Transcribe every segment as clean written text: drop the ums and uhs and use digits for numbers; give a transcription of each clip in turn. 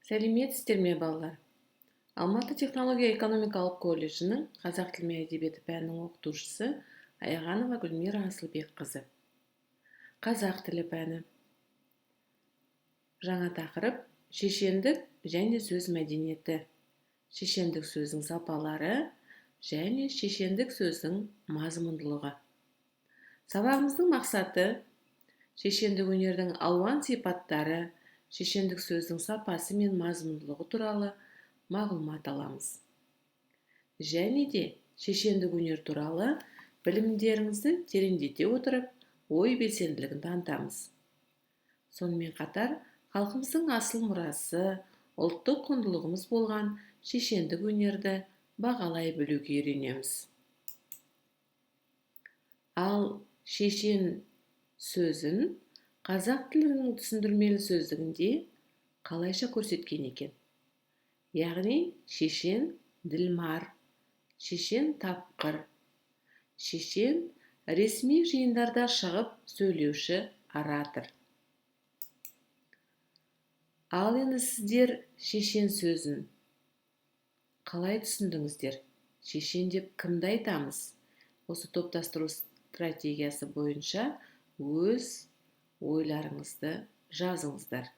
Сәлеметсіздер ме, балалар? Алматы технология экономикалық колледжінің қазақ тілі мен әдебиеті пәнінің оқытушысы Аяғанова Гүлмира Асылбекқызы. Қазақ тілі пәні. Жаңа тақырып: шешендік және сөз мәдениеті. Шешендік сөздің сапалары және шешендік сөздің мазмұндылығы. Сабағымыздың мақсаты: шешендік өнердің алуан сипаттары, шешендік сөздің сапасы мен мазмұндылығы туралы мағлұмат аламыз. Және де шешендік өнер туралы білімдеріңізді тереңдете отырып, ой белсенділігін танытамыз. Сонымен қатар, халқымыздың асыл мұрасы, ұлттық құндылығымыз болған шешендік өнерді бағалай білуге үйренеміз. Ал шешен сөзін қазақ тілінің түсіндірмелі сөздігінде қалайша көрсеткен екен? Яғни шешен ділмар, шешен тапқыр, шешен ресми жиындарда шығып сөйлеуші оратор. Ал енді сіздер шешен сөзін қалай түсіндіңіздер? Шешен деп кімді айтамыз? Осы топтастыру стратегиясы бойынша өз ойларыңызды жазыңыздар.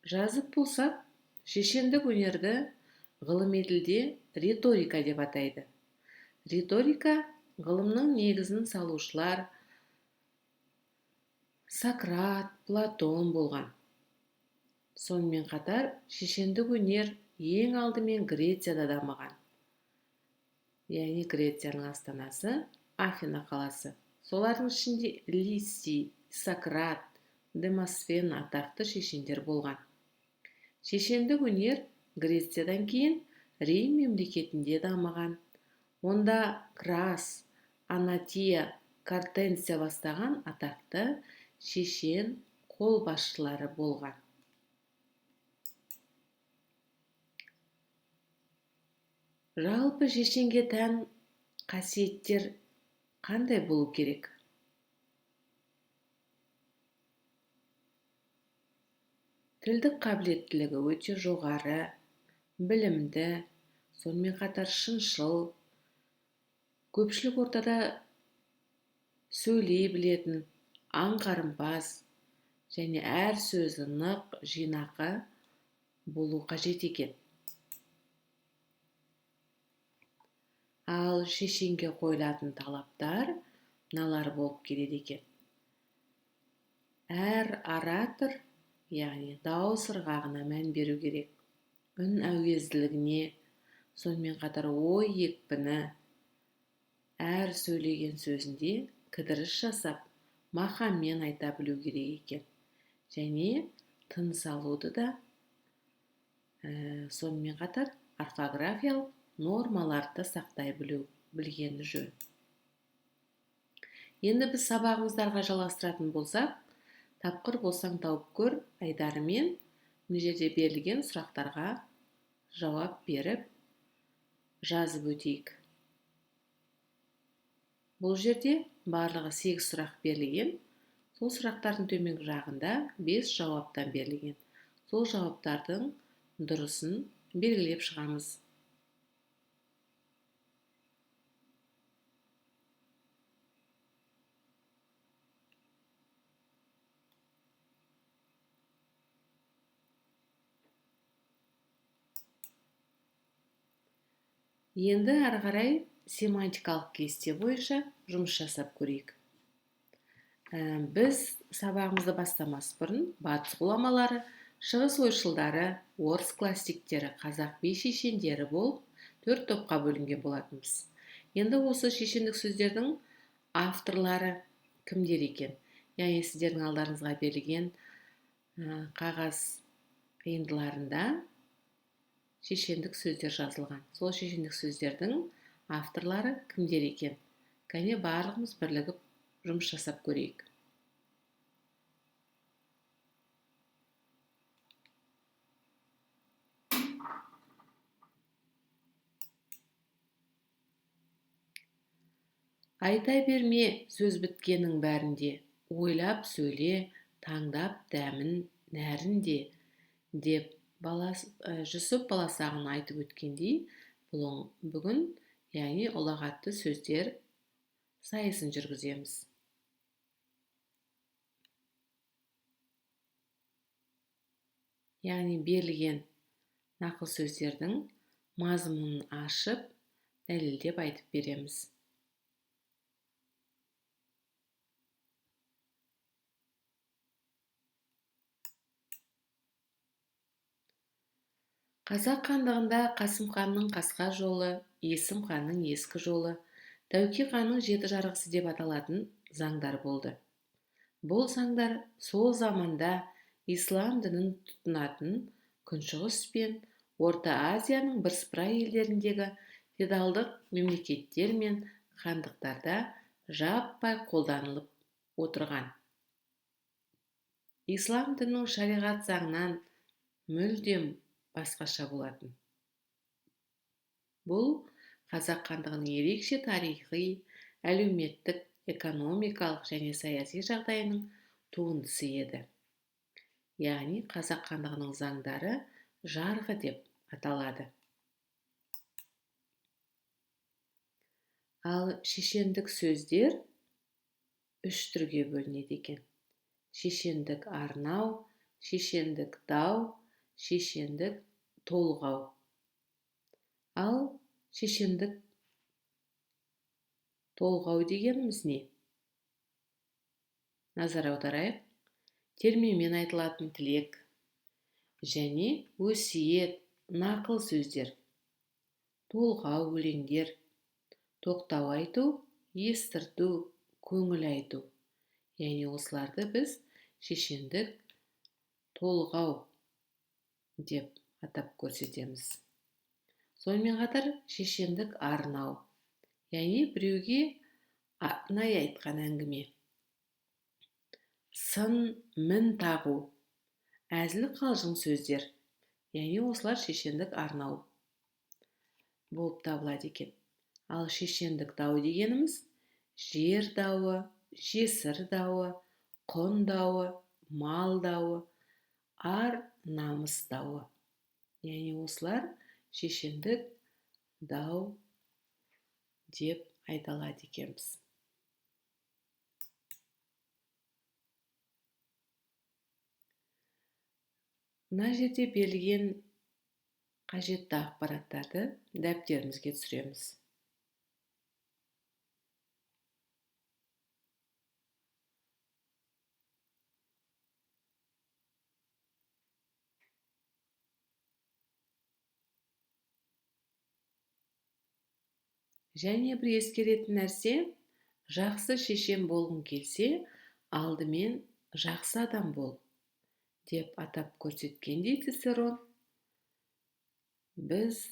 Жазып болсақ, шешендік өнерді ғылыми тілде риторика деп атайды. Риторика ғылымның негізін салушылар Сократ, Платон болған. Сонымен қатар, шешендік өнер ең алдымен Грецияда дамыған. Яғни Грецияның астанасы Афина қаласы. Солардың ішінде Лисий, Сократ, Демосфен атақты шешендер болған. Шешендік өнер Грециядан кейін Рим мемлекетінде дамыған. Онда Крас, Анатия, Кортенция бастаған атақты шешен қолбасшылары болған. Жалпы шешенге тән қасиеттер қандай болу керек? Тілдік қабілеттілігі өте жоғары, білімді, сонымен қатар шыншыл, көпшілік ортада сөйлей білетін, аңғарымпаз және әр сөзі нық, жинақы болу қажет екен. Ал шешенге қойылатын талаптар мыналар болып келеді екен. Әр оратор, яғни дауыс ырғағына мән беру керек, үн әуезділігіне, сонымен қатар ой екпіні, әр сөйлеген сөзінде кідіріс жасап, мақаммен айта білу керек екен. Және тыныс алуды да, сонымен қатар орфографиялық нормаларды сақтай білгені жөн. Енді біз сабағымыздарға жалғастыратын болсақ, тапқыр болсаң тауып көр айдарымен мына жерде берілген сұрақтарға жауап беріп жазып өтейік. Бұл жерде барлығы 8 сұрақ берілген. Сол сұрақтардың төменгі жағында 5 жауаптан берілген. Сол жауаптардың дұрысын белгілеп шығамыз. Енді ары қарай семантикалық кесте бойынша жұмыс жасап көрейік. Біз сабағымызды бастамас бұрын батыс ғұламалары, шығыс ойшылдары, орыс классиктері, қазақ би шешендері болып 4 топқа бөлінген болатынбыз. Енді осы шешендік сөздердің авторлары кімдер екен? Яғни сіздердің алдарыңызға берілген қағаз қиындыларында шешендік сөздер жазылған. Сол шешендік сөздердің авторлары кімдер екен? Кәне барлығымыз бірлігіп жұмыс жасап көрейік. Айта берме сөз біткеннің бәрінде, ойлап сөйле, таңдап дәмін нәрін де, деп Жүсіп Баласағұн айтып өткендей, бүгін, яғни ұлағатты сөздер сайысын жүргіземіз. Яғни берілген нақыл сөздердің мазмұнын ашып, дәлелдеп айтып береміз. Қазақ хандығында Қасым ханның қасқа жолы, Есім ханның ескі жолы, Тәуке ханның жеті жарғысы деп аталатын заңдар болды. Бұл заңдар сол заманда ислам дінін тұтынатын Күншығыс пен Орта Азияның бірсыпыра елдеріндегі феодалдық мемлекеттер мен хандықтарда жаппай қолданылып отырған. Ислам дінінің шариғат заңынан мүлдем басқаша болатын. Бұл қазақ хандығының ерекше тарихи, әлеуметтік, экономикалық және саяси жағдайының туындысы еді. Яғни қазақ хандығының заңдары жарғы деп аталады. Ал шешендік сөздер үш түрге бөлінеді екен. Шешендік арнау, шешендік дау, шешендік толғау. Ал шешендік толғау дегеніміз не? Назар аударайық. Термемен айтылатын тілек және өсиет, нақыл сөздер, толғау өлеңдер, тоқтау айту, естірту, көңіл айту. Яғни осыларды біз шешендік толғау деп атап көрсетеміз. Сонымен қатар шешендік арнау, яғни біреуге арнай айтқан әңгіме. Сын, мін тағу, әзіл қалжың сөздер, яғни осылар шешендік арнау болып табылады екен. Ал шешендік дау дегеніміз жер дауы, жесір дауы, құн дауы, мал дауы, ар намыс дауы. Яғни осылар шешендік дау деп айталады екенбіз. Мына жерде берілген қажетті ақпараттарды дәптерімізге түсіреміз. Және бір ескеретін нәрсе, жақсы шешен болғың келсе, алдымен жақсы адам бол деп атап көрсеткендей Цицерон, біз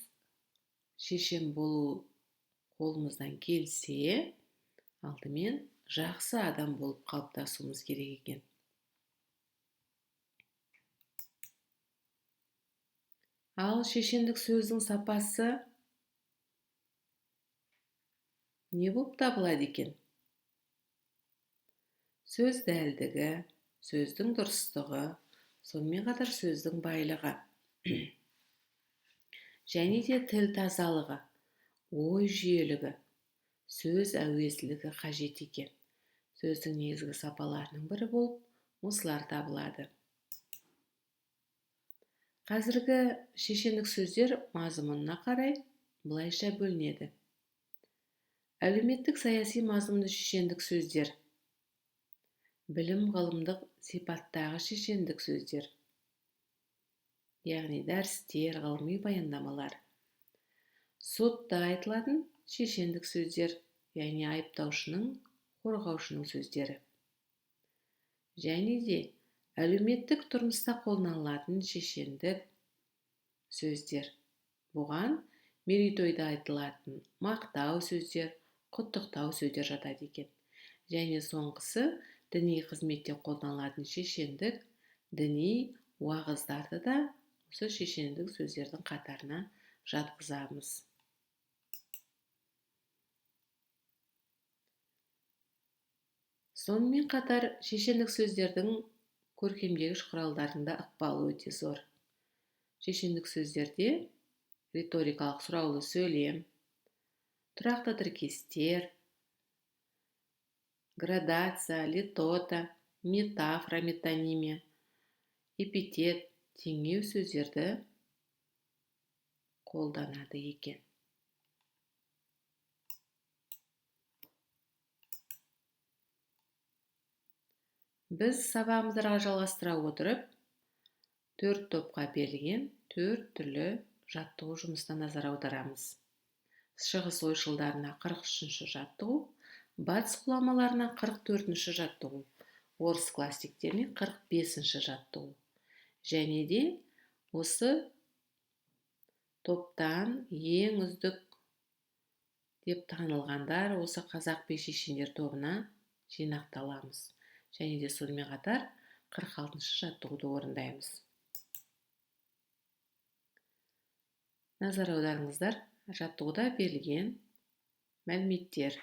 шешен болу қолымыздан келсе, алдымен жақсы адам болып қалыптасуымыз керек екен. Ал шешендік сөздің сапасы не болып табылады екен? Сөз дәлдігі, сөздің дұрыстығы, сонымен қатар сөздің байлығы, және де тіл тазалығы, ой жүйелігі, сөз әуезділігі қажет екен. Сөздің негізгі сапаларының бірі болып осылар табылады. Қазіргі шешендік сөздер мазмұнына қарай былайша бөлінеді. Әлеуметтік саяси мазмұнды шешендік сөздер, білім ғылымдық сипаттағы шешендік сөздер, яғни дәрістер, ғылыми баяндамалар, сотта айтылатын шешендік сөздер, яғни айыптаушының, қорғаушының сөздері, және де әлеуметтік тұрмыста қолданылатын шешендік сөздер. Бұған мерейтойда айтылатын мақтау сөздер, құттықтау сөздер жатады екен. Және соңғысы діни қызметте қолданылатын шешендік, діни уағыздарды да осы шешендік сөздердің қатарына жатқызамыз. Сонымен қатар шешендік сөздердің көркемдегіш құралдарында ықпалы өте зор. Шешендік сөздерде риторикалық сұраулы сөйлем, тұрақты тіркестер, градация, литота, метафора, метонимия, эпитет, теңеу сөздерді қолданады екен. Біз сабағымызды жалғастыра отырып, 4 топқа берілген 4 түрлі жаттығу жұмысына назар аударамыз. Шығыс ойшылдарына 43-ші жаттығу, батыс ғұламаларына 44-ші жаттығу, орыс классиктеріне 45-ші жаттығу. Және де осы топтан ең үздік деп танылғандар осы қазақ би шешендер тобына жинақталамыз. Және де сонымен қатар 46-шы жаттығуды орындаймыз. Назар аударыңыздар, жаттығуда берілген мәліметтер.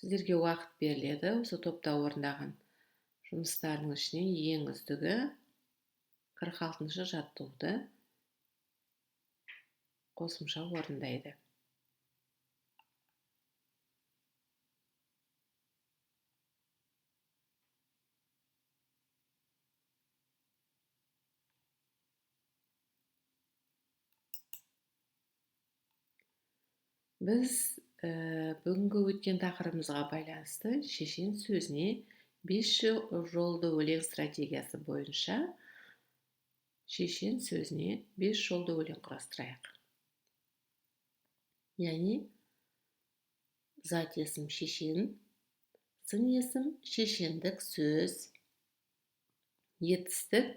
Сіздерге уақыт беріледі. Осы топта орындаған жұмыстардың ішінен ең үздігі 46-шы жаттығуды қосымша орындайды. Біз бүгінгі өткен тақырыбымызға байланысты шешен сөзіне 5 жолды өлең стратегиясы бойынша шешен сөзіне 5 жолды өлең құрастырайық. Яғни зат есім шешен, сын есім шешендік сөз, етістік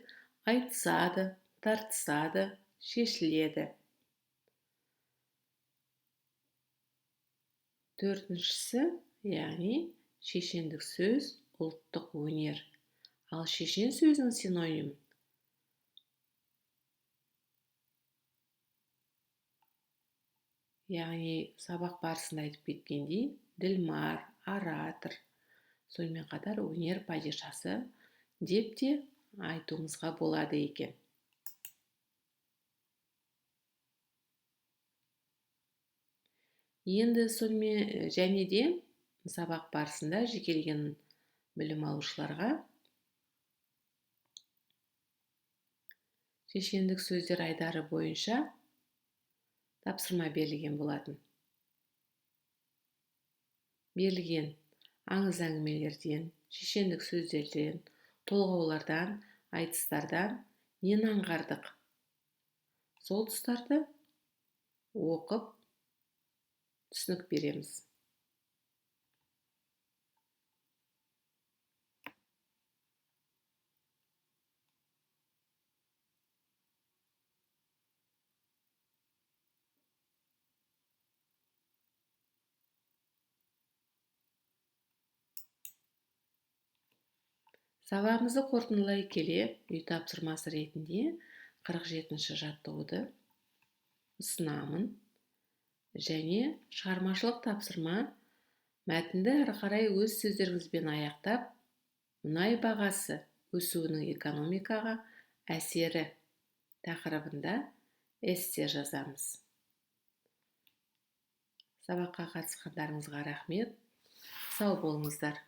айтысады, тартысады, шешіледі. Төртіншісі, яғни шешендік сөз ұлттық өнер. Ал шешен сөзінің синонимі яғни сабақ барысында айтып кеткендей, ділмар, оратор, сонымен қатар өнер падишасы деп те айтуымызға болады екен. Енді сонымен және де сабақ барысында жекелеген білім алушыларға шешендік сөздер айдары бойынша тапсырма берілген болатын. Берілген аңыз әңгімелерден, шешендік сөздерден, толғаулардан, айтыстардан нені аңғардық? Сол тұстарды оқып түсінік береміз. Сабағымызды қорытындылай келе, үй тапсырмасы ретінде 47-ші жаттығуды ұсынамын. Және шығармашылық тапсырма мәтінді әрі қарай өз сөздеріңізбен аяқтап, мұнай бағасы өсуінің экономикаға әсері тақырыбында эссе жазамыз. Сабаққа қатысқандарыңызға рахмет. Сау болыңыздар.